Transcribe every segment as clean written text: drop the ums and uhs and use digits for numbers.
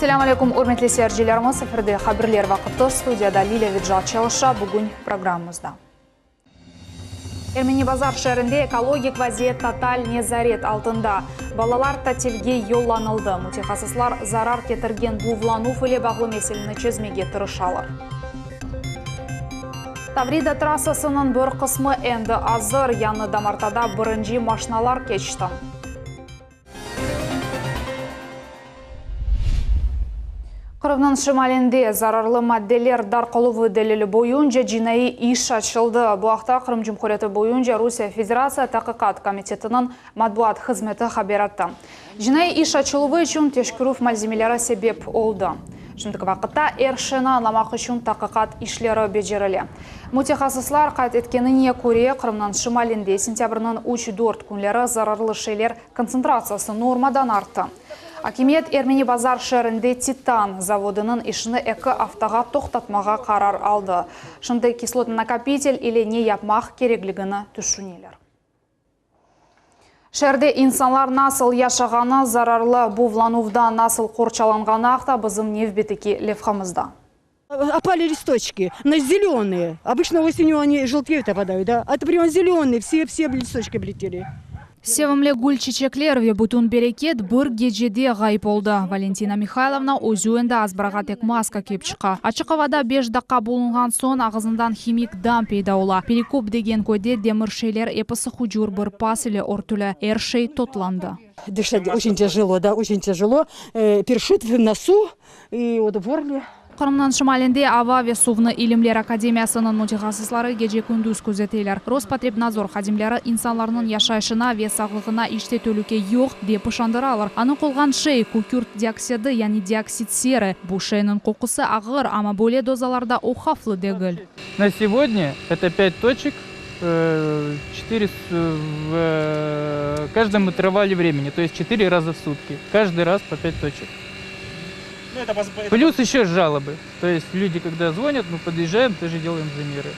Selâm aleyküm, ürmetli seyircilerimiz! Efirde Haberler vaqtı, studiyada Lilâ Vecat çalışa. Bugün programmamızda. Ermeni Bazar şeerinde ekologik vaziyet total nezaret altında. Balalar tatilge yollanıldı. Mütehassıslar zarar ketirgen buvlanuv ile bağlı meseleni çezmege tırışalar. Tavrida trassasınıñ bir qısmı endi azır, yañı damartada birinci maşnalar keçti. Qırımnıñ şimalinde zararlı maddeler darqaluvı delili boyunca cinaiy iş açıldı. Bu aqta Qırım Cumhuriyeti boyunca Rusiye Federatsiya Taqiqat komitetiniñ matbuat hızmeti haber etti. Cinaiy iş açıluvı içün teşkerüv malzemeleri sebep oldı. Şimdiki vaqıtta er şeyni añlamaq içün taqiqat işleri becerile. Mütehassıslar qayd etkenine köre, Qırımnıñ şimalinde sentâbrniñ üç-dört künleri zararlı şeyler Kontsentratsiyası normadan arttı. Akimiyet Ermeni Bazar şeerinde Titan zavodınıñ işini eki aftağa toqtatmağa qarar aldı. Şimdi kislotnonakopitel ile ne yapmaq kerekligini tüşüneler. Şeerde insanlar nasıl yaşağanı, zararlı buvlanuvdan nasıl qorçalanğanı aqta bizim nevbeteki levhamızda. Opali listoçki, na zelenıye, obıçno osenью oni jelteyut opadayut, da, a eto prямо zelenıye, vse, vse listoçki oblетели. Sevimli gül-çiçekler ve bütün bereket bir gecede ğayıp oldı. Valentina Mihaylovna özü endi azbarğa tek maska kiyip çıqa. Açıq avada beş daqqa bulunğan soñ ağızından himik dam peyda ola. Perekop degen köyde demir şeyler episi hucur bir pas ile örtüli, er şey totlandı. Dışat oçün tâjelo, da, oçün tâjelo, perşit v nosu i vot v gorle. Qırımnıñ şimalinde ava ve suvnı ilimler akademiyasınıñ mütehassısları gece-kündüz közeteler. Rospotrebnadzor hadimleri insanlarnıñ yaşayışına ve sağlığına işte telüke yoq, dep işandıralar. Anıq olğan şey, kükürt dioksidi, yani dioksid seri. Bu şeyniñ qoqusı ağır, amma böyle dozalarda o havflı degil. Na segodnâ eto pât toçek, çetıre v každom intervale vremeni, to est çetıre raza v sutki, каждый raz po pât toçek. Plüs eşe jalobı, to est lüdi kogda zvonât, mı pod'ezjaem, тоже delaem zamerı.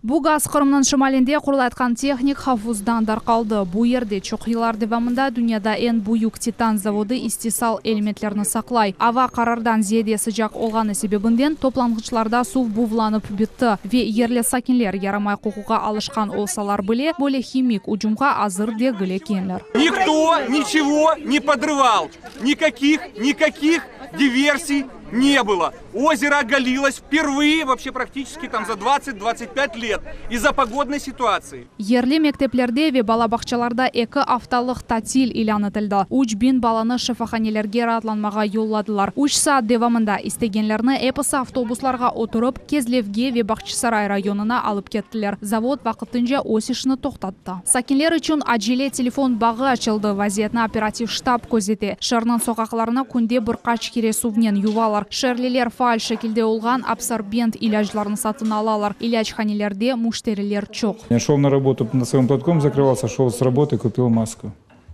Bu gaz Qırımnıñ şimalinde qurulayatqan tehnik havuzdan darqaldı. Bu yerde çoq yıllar devamında dünyada eñ büyük titan zavodı istisal elementlerini saqlay. Ava qarardan ziyade sıcaq olğanı sebebinden toplanğıçlarda suv buvlanıp bitti ve yerli sakinler yaramay qoquğa alışqan olsalar bile, böyle himik ucumğa azır degil ekenler. Nikto niçego ne podrıval. Nikakih, nikakih diversiy ne bylo. Ozero ogolilos vpervıye voobşe praktiçeski tam za dvadtsat, dvadtsat pyat let iz-za pogodnoy situatsii. Yerli mekteplerde ve bala bağçalarda eki aftalıq tatil ilân etildi. 3000 balanı şifahanelerge raatlanmağa yolladılar. Üç saat devamında istegenlerni episi avtobuslarğa oturıp, Kezlevge ve Bağçasaray rayonına alıp kettiler. Zavod vaqtınca öz işini toqtattı. Sakinler içün acele telefon bağı açıldı, vaziyetni operativ ştab közete. Şeerniñ soqaqlarını künde bir qaç kere suvnen yuvalar. Şeerliler faal şekilde olğan absorbent ilâclarını satın alalar. İlâchanelerde müşteriler çoq. Ya şel na rabotu, na svoim platkom zakrıvalsâ, şel s raboty, kupil masku.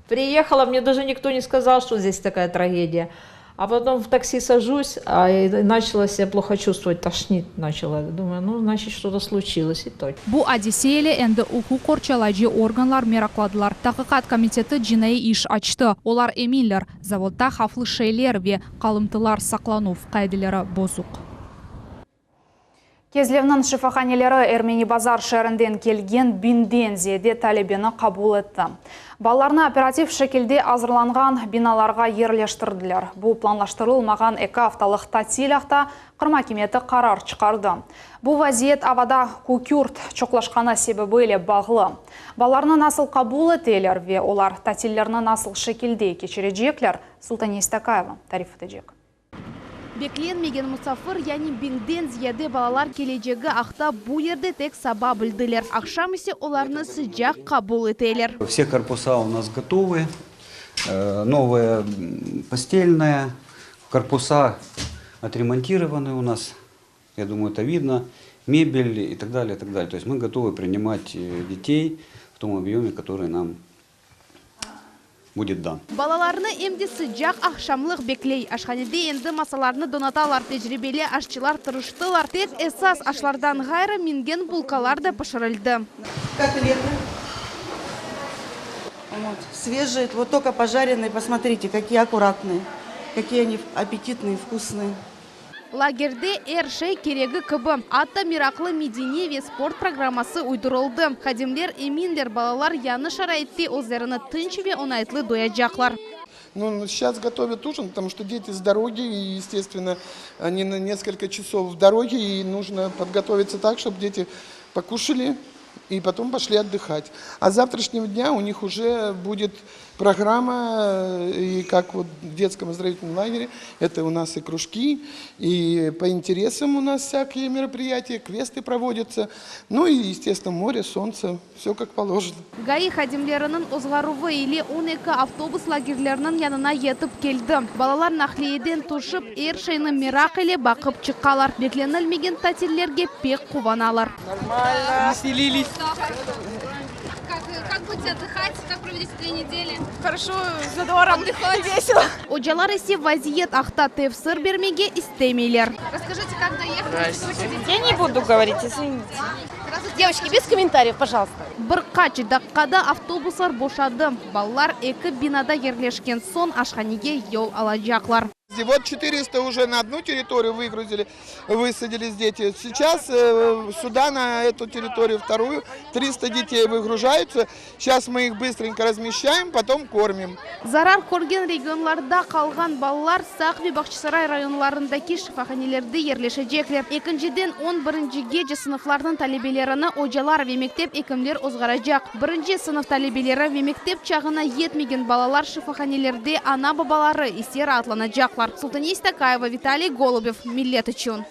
Priyehala, mne daje nikto ne skazal, çto zdes takaya tragediya. A potom v taksi sažus, a načala sebâ ploho çuvstvovat, toşnit načala. Dumayu, nu, znaçit, çto-to sluçilos, i to. Bu adise ile endi uquq qorçalayıcı organlar meraqladılar. Taqiqat komiteti cinaiy iş açtı. Olar eminler, zavodda havflı şeyler ve qalımtılar saqlanuv qaideleri bozuq. Kezlevniñ şifahaneleri Ermeni Bazar şeerinden kelgen biñden ziyade talebeni qabul etti. Balalarnı operativ şekilde azırlanğan binalarğa yerleştirdiler. Bu planlaştırılmağan eki aftalıq tatil aqta Qırım akimiyeti qarar çıqardı. Bu vaziyet avada kükürt çoqlaşqanı sebebi ile bağlı. Balalarnı nasıl qabul eteler ve olar tatillerini nasıl şekilde keçirecekler, Sultaniye Stakayeva tarif etecek. Beklenmegen musafir, yani biñden ziyade balalar kelecegi aqta bu yerde tek saba bildiler. Aqşam ise olarnı sıcaq qabul eteler. Vse korpusa u nas gotovı, novaya postelnaya, korpusa otremontirovany u nas, ya dumayu, eto vidno, mebel i tak dalее, i tak dalее. To est mı gotovı prinimat detey v tom obyome, kotorıy nam Budet dan. Balalarnı em de sıcaq aqşamlıq bekley. Aşhanede endi masalarnı donatalar. Tecribeli aşçılar tırıştılar. Tek esas aşlardan ğayrı mingen bulkalar da pişirildi. Kotleti, vot, svejiy, vot tolko pojarennıy, posmotrite, kakiye akkuratnıy. Какие они аппетитные, вкусные. Lagerde er şey keregi kibi, atta meraqlı medeniy ve sport programması uydurıldı. Hadimler eminler, balalar yañı şaraitte özlerini tınç ve oñaytlı duyacaqlar. Ну, сейчас готовят ужин, потому что дети с дороги, и, естественно, они на несколько часов в дороге, и нужно подготовиться так, чтобы дети покушали и потом пошли отдыхать. А с завтрашнего дня у них уже будет программа, э, и как вот в детском оздоровительном лагере, это у нас и кружки, и по интересам у нас всякие мероприятия, квесты проводятся, ну и, естественно, море, солнце, все как положено. GAİ hadimleriniñ ozğaruvı ile 12 avtobus lagerlerniñ yanına yetip keldi. Balalar naqliyeden tüşip, er şeyni meraq ile baqıp çıqalar. Beklenilmegen tatillerge pek quvanalar. Нормально. Веселились. Как, как будете отдыхать? Как проведете 2 недели? Хорошо, с задором. Отдыхать. Весело. Ocalar ise vaziyet aqta tefsir bermege istemeyler. Расскажите, как доехали? Я не буду говорить, извините. Девочки, без комментариев, пожалуйста. Bir qaç daqqada avtobuslar boşadı. Balalar eki binada yerleşken soñ aşhanege yol alacaqlar. И Вот 400 уже на одну территорию выгрузили, высадились дети. Сейчас э, сюда, на эту территорию вторую, 300 детей выгружаются. Сейчас мы их быстренько размещаем, потом кормим. Zarar körgen regionlarda qalğan balalar Saq ve Bağçasaray rayonlarındaki şifahanelerde yerleşecekler. Ekinciden 11-gece sınıflarnıñ talebelerini ocalar ve mektep ekimler ozğaracaq. Birinci sınıf talebeleri ve mektep çağına yetmegen balalar şifahanelerde ana-babaları ise raatlanacaqlar. Sultaniye Stakayeva, Vitaliy Golubev, Millet içün.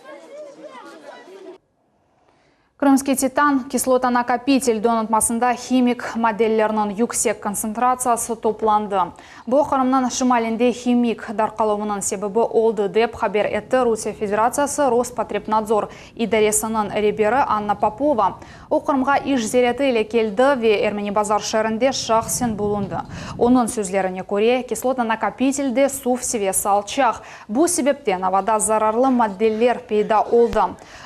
Крымский титан кислотонакопитель donatmasında himik maddelerniñ yüksek kontsentratsiyası toplandı. Bu Qırımnıñ şimalinde himik darqaluvınıñ sebebi oldı dep haber etti Rusiye Federatsiyası Rospotrebnadzor idaresiniñ reberi Anna Popova. O Qırımğa iş ziyareti ile keldi ve Ermeni Bazar şeerinde şahsen bulundı. Onıñ sözlerine köre, kislotonakopitelde suv seviyesi alçaq. Bu sebepten avada zararlı maddeler peyda oldı.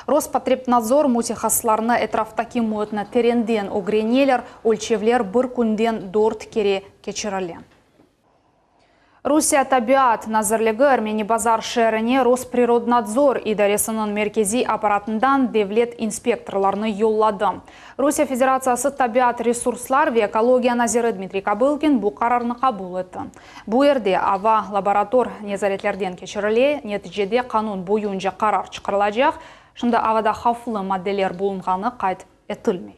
Rospotrebnadzor mütehassısları etraftaki müitni terenden ögreneler, ölçevler bir künden 4 kere keçirile. Rusiye Tabiat Nazirligi Ermeni Bazar şeerine Rosprirodnadzor idaresiniñ merkeziy apparatından devlet inspektorlarını yolladı. Rusiye Federatsiyası Tabiat resurslar ve ekologiya naziri Dmitriy Kobılkin bu qararnı qabul etti. Bu yerde ava laborator nezaretlerden keçirile, neticede qanun boyunca qarar çıqarılacaq, şimdi avada havflı maddeler bulunğanı qayd etilmey.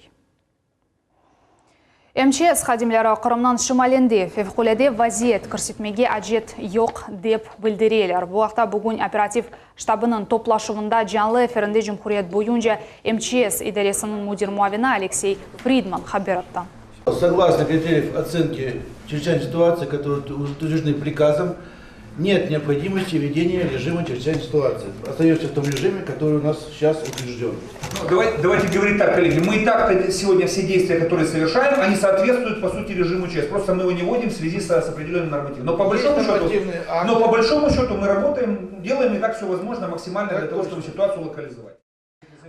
MÇS hadimleri Qırımnıñ şimalinde fevqulâde vaziyet kirsetmege acet yoq dep bildireler. Bu aqta bugün operativ ştabınıñ toplaşuvında canlı efirinde Cumhuriyet boyunca MÇS idaresiniñ müdir muavini Aleksey Fridman haber etti. Согласно критериев оценки чрезвычайной ситуации, которые утверждены приказом, нет необходимости введения режима чрезвычайной ситуации. Остаемся в том режиме, который у нас сейчас утвержден. Ну, давайте, давайте говорить так, коллеги. Мы и так сегодня все действия, которые совершаем, они соответствуют, по сути, режиму ЧС. Просто мы его не вводим в связи со, с определенным нормативом. Но по большому Есть счету, нормативные акты. но по большому счету мы работаем, делаем и так все возможное максимально для того, чтобы ситуацию локализовать.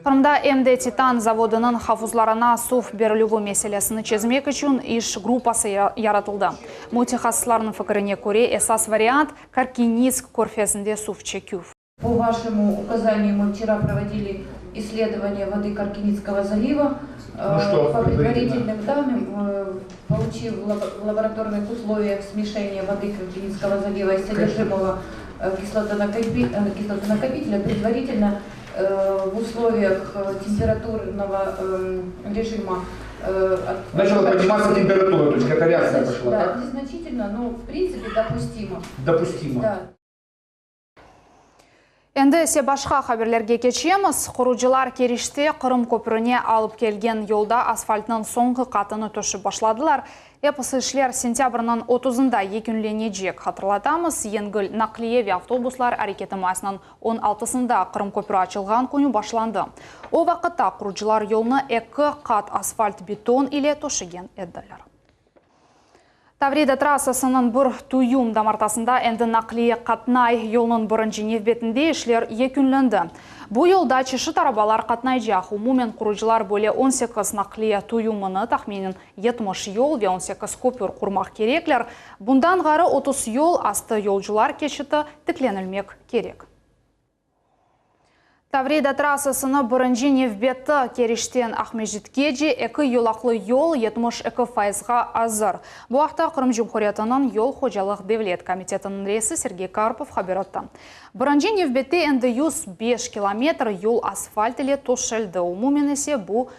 Qırımda em de Titan zavodınıñ havuzlarına suv berilüvi meselesini çezmek içün iş gruppası yaratıldı. Mütehassıslarnıñ fikrine köre esas variant Karkinitsk körfezinde suv çeküv. По вашему указанию мы вчера проводили исследование воды Каркинитского залива. Ну что, По предварительно? предварительным данным, э, получив в лабо- в лабораторных условиях смешение воды Каркинитского залива и содержимого э, кислотонакопи- э, кислотонакопителя, предварительно э, в условиях э, температурного эм, режима э, от- Начала подниматься температура, то есть какая-то реакция пошла, Да, так? незначительно, но в принципе допустимо. Допустимо. Да. Endi ise başqa haberlerge keçemiz. Qurucılar Keriçte Qırım köprüne alıp kelgen yolda asfaltnıñ soñki qatını töşep başladılar. Episi işler sentâbrniñ 30-ında yekünlenecek. Hatırlatamız, yengil naqliye ve avtobuslar areketi mayısnıñ 16-sında Qırım köprü açılğan künü başlandı. O vaqıtta qurucılar yolnı eki qat asfalt beton ile töşegen ediler. Tavrida trassasınıñ bir tüyüm damartasında endi naqliye qatnay. Yolnıñ birinci nevbetinde işler yekünlendi. Bu yolda çeşit arabalar qatnaycaq. Umumen qurucılar böyle 18 naqliye tüyümini, tahminen 70 yol ve 18 köpür qurmaq kerekler. Bundan ğayrı 30 yol astı yolcular keçiti tiklenilmek kerek. Tavrida trassasını birinci nevbeti Keriçten Aqmescitkece eki yolaqlı yol 72 fayızğa azır. Bu aqta Qırım Cumhuriyetiniñ Yol hocalıq devlet komitetiniñ reisi Sergey Karpov haber etti. Birinci nevbette endi 105 kilometr yol asfalt ile töşeldi, umumen ise bu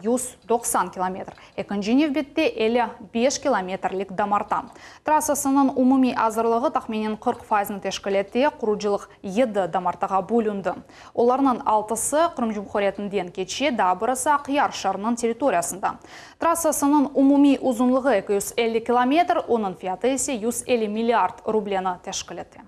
190 kilometr, ekinci nevbette 55 kilometrlik damarta. Trassasınıñ umumiy azırlığı tahminen 40 fayıznı teşkil ete, qurucılıq yedi damartağa bölündi. Olarnıñ altısı Qırım Cumhuriyetinden keçe, daa birisi Aqyar şeeriniñ territoriyasında. Trassasınıñ umumiy uzunlığı 250 kilometr, onıñ fiyatı ise 150 milliard rubleni teşkil ete.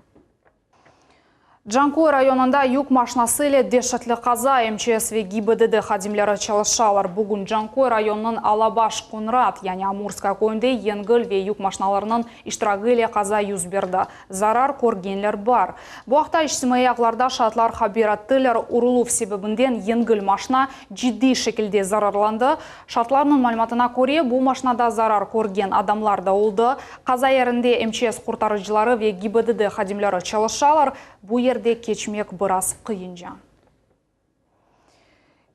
Canköy rayonında yük maşnası ile deşetli qaza, MÇS ve GİBDD hadimleri çalışalar. Bugün Canköy rayonınıñ Alabaş Qoñrat, yani Amurskaya köyünde yengil ve yük maşnalarınıñ iştiragi ile qaza yüz berdi. Zarar körgenler bar. Bu aqta içtimaiy ağlarda şaatlar haber ettiler. Uruluv sebebinden yengil maşna ciddiy şekilde zararlandı. Şaatlarnıñ malümatına köre, bu maşnada zarar körgen adamlar da oldı. Qaza yerinde MÇS qurtarıcıları ve GİBDD hadimleri çalışalar, bu yerde keçmek biraz qıyınca.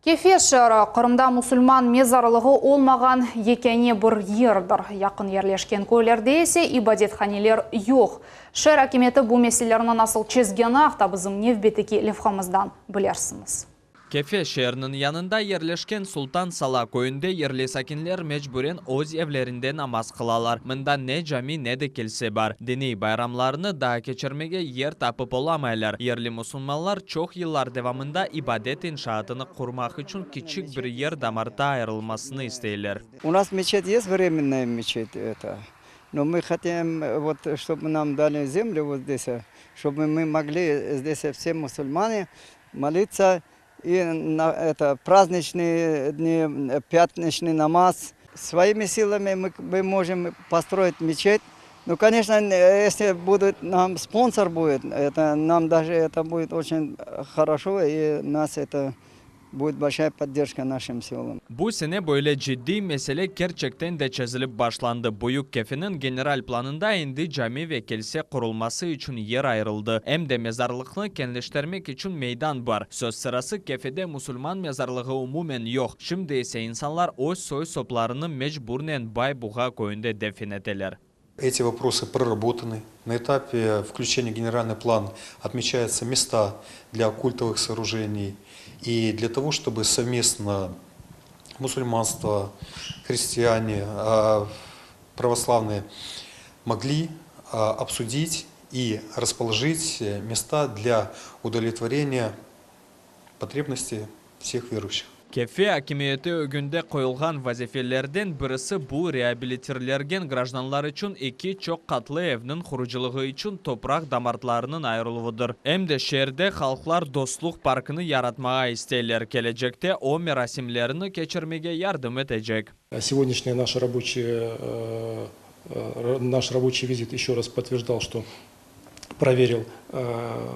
Kefe şeeri, Qırımda musulman mezarlığı olmağan yekâne bir yerdir. Yaqın yerleşken köylerde ise ibadethaneler yoq. Şeer akimiyeti bu meselelerni nasıl çezgeni aqta bizim nevbetteki levhamızdan bilersiñiz. Kefe şeeriniñ yanında yerleşken Sultan Sala köyünde yerli sakinler mecburen öz evlerinde namaz qılalar. Mında ne cami, ne de kilse bar. Diniy bayramlarını daa keçirmege yer tapıp olamaylar. Yerli musulmanlar çoq yıllar devamında ibadet inşaatını qurmaq içün kiçik bir yer damarta ayırılmasını isteyler. U nas meçet est, vremennaya meçet eto, no mı hotim vot ştob nam dali zemlю vot zdes, ştob mı mogli zdes vse musulmani Molitsa i na eto prazdniçnıye dni, pâtniçnıy namaz. Svoimi silami mı mı mojım postroit meçet. Nu, koneçno, esli budut nam sponsor budet, eto nam daje eto budet oçen horoşo i nas eto budet bolşaya podderjka našim selam. Bu sene böyle ciddiy mesele kerçekten de çezilip başlandı. Büyük Kefeniñ general planında endi cami ve kilse qurulması içün yer ayırıldı, em de mezarlıqnı keñleştermek içün meydan bar. Söz sırası, Kefede musulman mezarlığı umumen yoq, şimdi ise insanlar öz soy-soplarını mecburnen Bay Buğa köyünde defin eteler. Эти вопросы проработаны. На этапе включения в генеральный план отмечаются места для культовых сооружений. И для того, чтобы совместно мусульманство, христиане, православные могли обсудить и расположить места для удовлетворения потребностей всех верующих. Kefe akimiyeti ögünde qoyulğan vazifelerden birisi bu reabilitirlengen grajdanlar içün eki çoq qatlı evniñ qurucılığı içün topraq damartlarınıñ ayırıluvıdır. Em de şeerde halqlar dostluq parkını yaratmağa isteyler, kelecekte o merasimlerini keçirmege yardım etecek. Сегодняшняя наша рабочая, наш рабочий визит еще раз подтверждал, что проверил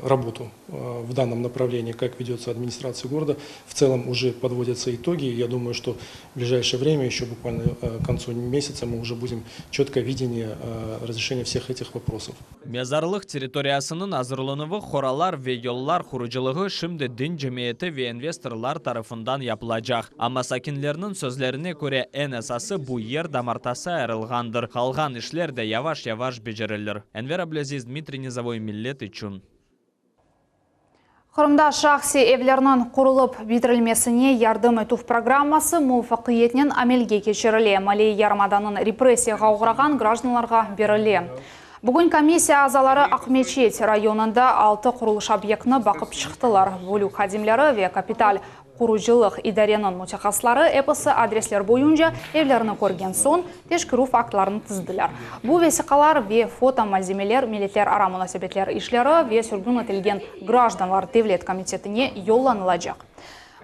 работу в данном направлении, как ведется администрация города. В целом уже подводятся итоги. Я думаю, что в ближайшее время, еще буквально к концу месяца, мы уже будем четкое видение разрешения всех этих вопросов. Mezarlıq territoriyasınıñ azırlanuvı, qoralar ve yollar qurucılığı şimdi din cemiyeti ve investorlar tarafından yapılacaq. Amma sakinlerniñ sözlerine köre eñ esası bu yer damartası ayırılğandır. Qalğan işler de yavaş-yavaş becerilir. Enver Ablâziz, Dmitriy Nizovoy, Millet içün. Qırımda şahsiy evlerniñ qurulıp bitirilmesine yardım etüv programması muvafaqiyetnen amelge keçirile. Maliye yarımadanıñ repressiyağa oğrağan grajdanlarğa berile. Bugün komissiya azaları Aqmeçet rayonında altı qurulış obyektini baqıp çıqtılar. Bölük hadimleri ve kapital qurucılıq idareniñ mütehassısları episi adresler boyunca evlerni körgen soñ, teşkerüv aktlarını tizdiler. Bu vesiqalar ve foto malzemeler Milletlerara munasebetler işleri ve sürgün etilgen grajdanlar devlet komitetine yollanılacaq.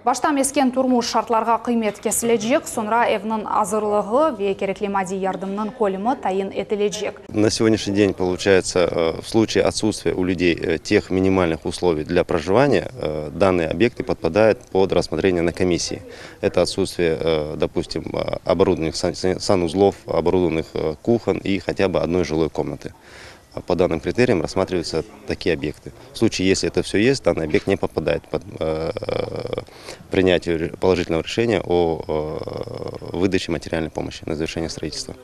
Başta mesken turmuş şartlarğa qıymet kesilecek, soñra evniñ azırlığı ve kerekli maddiy yardımnıñ kölemi tayin etilecek. На сегодняшний день, получается, в случае отсутствия у людей тех минимальных условий для проживания, данные объекты подпадают под рассмотрение на комиссии. Это отсутствие, допустим, оборудованных санузлов, оборудованных кухон и хотя бы одной жилой комнаты. По данным критериям рассматриваются такие объекты. В случае, если это все есть, данный объект не попадает под принятие положительного решения о выдаче материальной помощи на завершение строительства.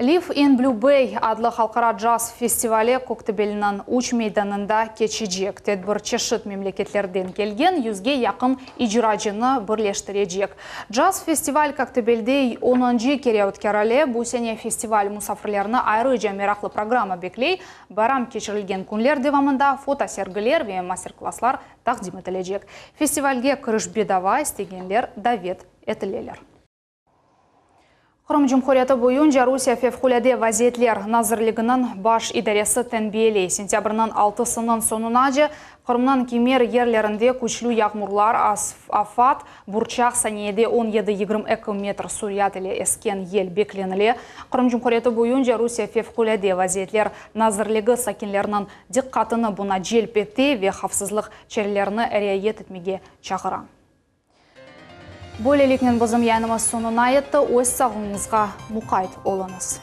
Live in Blue Bay adlı halqara caz festivali Köktebelniñ üç meydanında keçecek. Tedbir çeşit memleketlerden kelgen yüzge yaqın icracını birleştirecek. Caz festival Köktebelde onuncı kere ötkerile. Bu sene festival musafirlerini ayrıca meraqlı programma bekley. Bayram keçirilgen künler devamında fotosergiler ve master-klasslar taqdim etilecek. Festivalge kiriş bedava, istegenler davet etileler. Qırım Cumhuriyeti boyunca Rusiye Fevqulâde vaziyetler nazirliginiñ baş idaresi tenbiyeley, sentâbrniñ altısınıñ soñunace Qırımnıñ kimer yerlerinde küçlü yağmurlar, afat, burçaq, saniyede on yedi, 22 metr sürat ile esken yel beklenile. Qırım Cumhuriyeti boyunca Rusiye Fevqulâde vaziyetler nazirligi sakinlerniñ diqqatını buña celp ete ve havfsızlıq çarelerini riayet etmege çağıra. Böyleliknen bizim yayınımız soñuna yetti. Öz sağlığıñızğa muqayt oluñız.